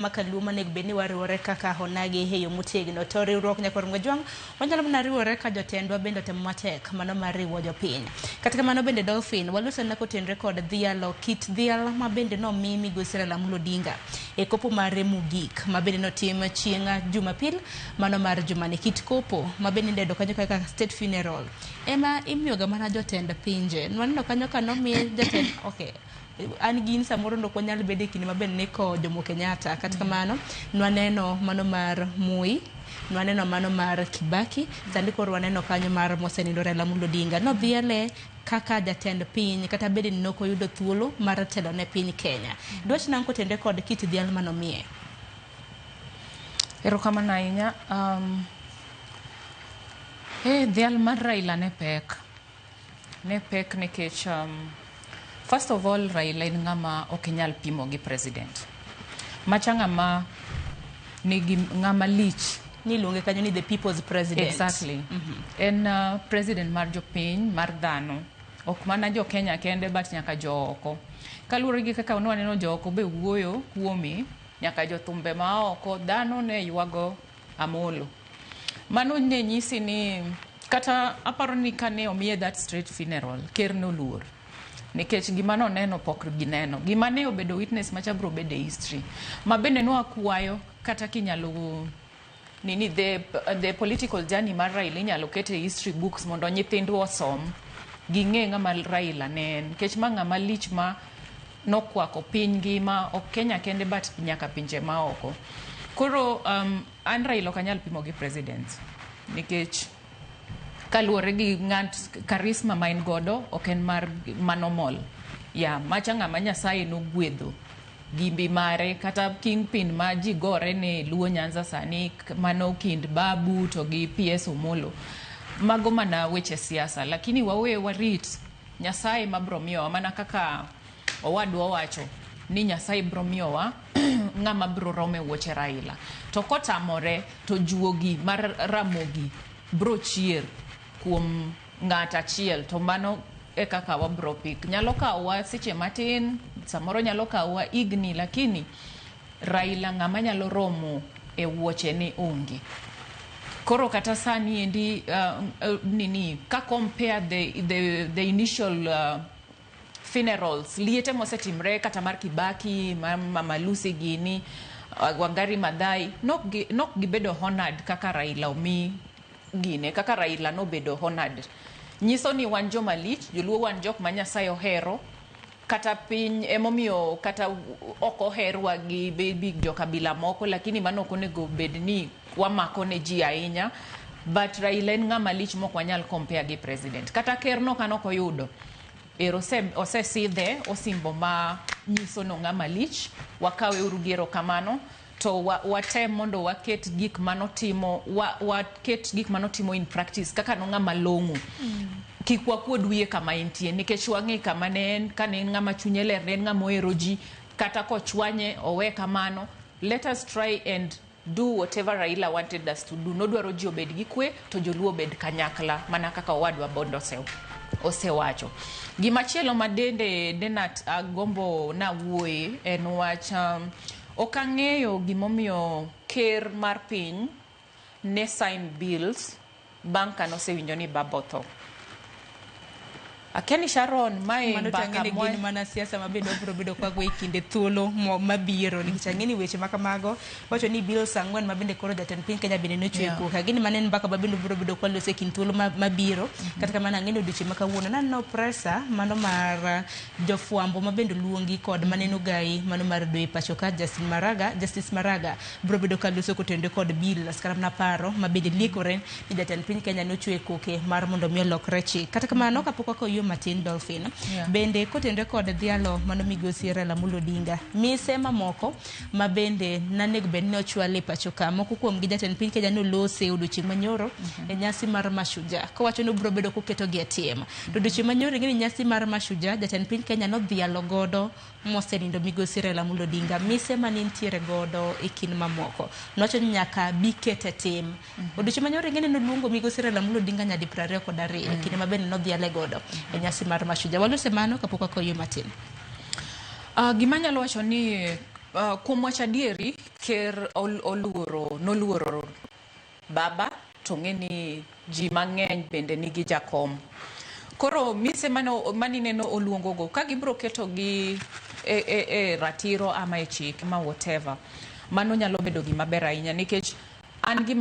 Makaluo manego bed ni wariwore kaka onagi e yo motegno. To riwruok nyakwar Mwajwang' wanyalo mana riwore ka jotendwa bende otemo matek mano mar riwo jopiny. Kata kamano bende Dolphin waluso na kotenre kod dhialo kit dhial ma bende nomi migosi Raila Amolo Odinga e kopo mare mogik ma bende notim chieng' Jumapil mano mar jumani. Kit kopo ma bende indedo kanyo kaka state funeral ema imiyoga mana jotend pinje. Nwaneno kanyo ka nomi jatend okay an gin samoro nok wanyal bedo e kinde maber ni ko Jomo Kenyatta kata kamano nwaneno mano mar Moi nwaneno mano mar Kibaki sani koro waneno kanyo mar mosenindo Raila Amolo Odinga nodhiele kaka jatend piny kata bed ni nok oyudo thuolo mar telo ne piny Kenya dwach nang' kotenre kod kit dhial manomiye. Erokamano ahinya. Dhial mar Raila ne pek. Ne pek nikech first of all Raila en ng'ama ok inyal pimo gi president. Macha ng'ama nigi ng'ama lich. Niluonge kanyo ni the people's president. Exactly. En president mar jopiny, mar dhano. Ok mana jo Kenya kende but nyaka jo oko. Kaluwore gi kaka nwaneno jo oko be wuoyo kuome, nyaka jothumbe ma oko, dhano ne ywago Amolo. Mano ne nyisi ni kata aparo ni kane omiye that straight funeral, ker noluor. Nikech gima noneno pok gineno. Gima ne obedo witness macha bro bedo e history. Ma bende nwakwayo kata kinyalo nini the political journey mar Raila inyalo ket e history books mondo nyithindwa osom. Ging'e ng'ama Raila ne en. Nikech ma ng'ama lich ma nokwako piny ngima, ok Kenya kende but nyaka pinje maoko. Koro an Raila ok anyal pimo gi president. Nikech kaluwore gi ng'at charisma ma en godo ok en mar manormal. Ya, macha ng'ama Nyasaye nogwedho gimbi mare kata kingpin ma ji gore ne Luo Nyanza sani mano kind Babu to gi PS Omolo. Mago mana weche siasa, lakini wawe warit Nyasaye mabro miyowa mana kaka owadwa owacho ni Nyasaye bro miyowa ng'ama bro rome wuoche Raila. To kotamore to juogi mar Ramogi bro chier kuom ng'at achiel to mano e kaka wabro pik. Nyalo kawowa seche matin, samoro nyalo kawowa higni, lakini Raila ng'ama nyalo romo e wuoche ne onge. Koro kata sani endi nini ka compare the initial funerals, liete mosetimre kata mar Kibaki, mar Mama Lucy gini, Wangari Maathai, nok gibedo honored kaka Raila omi gine, kaka Raila nobedo honored. Nyiso ni wan joma lich, joluo wan jok ma Nyasaye ohero, kata piny emomiyo kata ok oherwa gi maybe jokabila moko, lakini mano ok onego bed ni wamako ne ji ahinya. But Raila en ng'ama lich mok wanyal compare gi president. Kata ker no kanok oyudo, ero osesidhe osimbo ma nyiso no ng'ama lich, wakawe uru gi erokamano, to watem mondo waket gik manotimo, waket gik manotimo in practice kaka no ng'ama long'o. Kik wakuod wiye kama entie, nikech wang'e kama ne en, ka ne en ng'ama chunye ler, ne en ng'ama ohero ji, kata kochwanye owe kamano. Let us try and do whatever Raila wanted us to do. Nodwaro ji obed gi kwe, to joluo obed kanyakla, mana kaka owadwa Bondo osewacho. Gimachielo ma dende Denat agombo nawuoye en wach, ok ang'eyo gimomiyo ker mar piny ne sign bills bang' kanosewinjo ni baba otho. Akia ni Sharon, mae mano to mbaka ang'e ni gin mana siasa ma bende wabiro bedo kwa go e kinde thuolo mabiro, nikech ang'e ni weche ma kamago wacho ni bills 4 ma bende koro jatend piny Kenya bende nochwe koka gini mane en mbaka ma bende wabiro bedo kwa loso e kind thuolo mabiro. Kata kamano ang'e ni odiochieng' ma kawuono naneno presa mano mar jofwambo ma bende oluongi kod maneno gai mano mar doyo e pacho ka Justin Maraga, Justice Maraga biro bedo ka loso kotenore kod bill kata mana paro ma bende liekore ni jatend piny Kenya nochwe koke mar mondo mi olokre chik. Kata kamano kapok wakoyo matin Dolphin, bende kotenore kod dhialo mano migosi Raila Amolo Odinga, mise mamoko ma bende nanego bed ni ochwal e pacho ka, moko kuom gi jatend piny Kenya nolose odiochieng' manyoro e nyasi mar Mashujaa kowacho ni obiro bedo koketo gi e tim. To odiochieng' manyoro ing'e ni nyasi mar Mashujaa jatend piny Kenya nodhialo godo mosenindo migosi Raila Amolo Odinga, mise mane nitiere godo e kind mamoko nowacho ni nyaka bi ket e tim. Odiochieng' manyoro ing'e ni noluongo migosi Raila Amolo Odinga nyadi 22 e kinde ma bende nodhiale godo e nyasi mar Mashujaa. Walose mano kapok wakoyo matin. Gima anyalo wacho ni Kuom wacho adieri, ker oluoro, noluoro baba to ng'e ni ji mang'eny bende nigi jakom. Koro mise manineno oluongogo, ka gibiro keto gi e ratiro ama e chik ama whatever, mano nyalo bedo gima ber ahinya nikech an gima